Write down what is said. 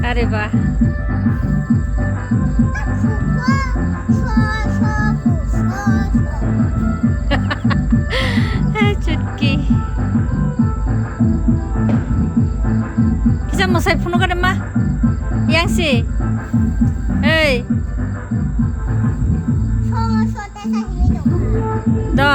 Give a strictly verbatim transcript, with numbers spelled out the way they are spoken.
Are ba. Hai chutki. Kisa mwsai phunuk khe ma. Yang si. Hei. Do.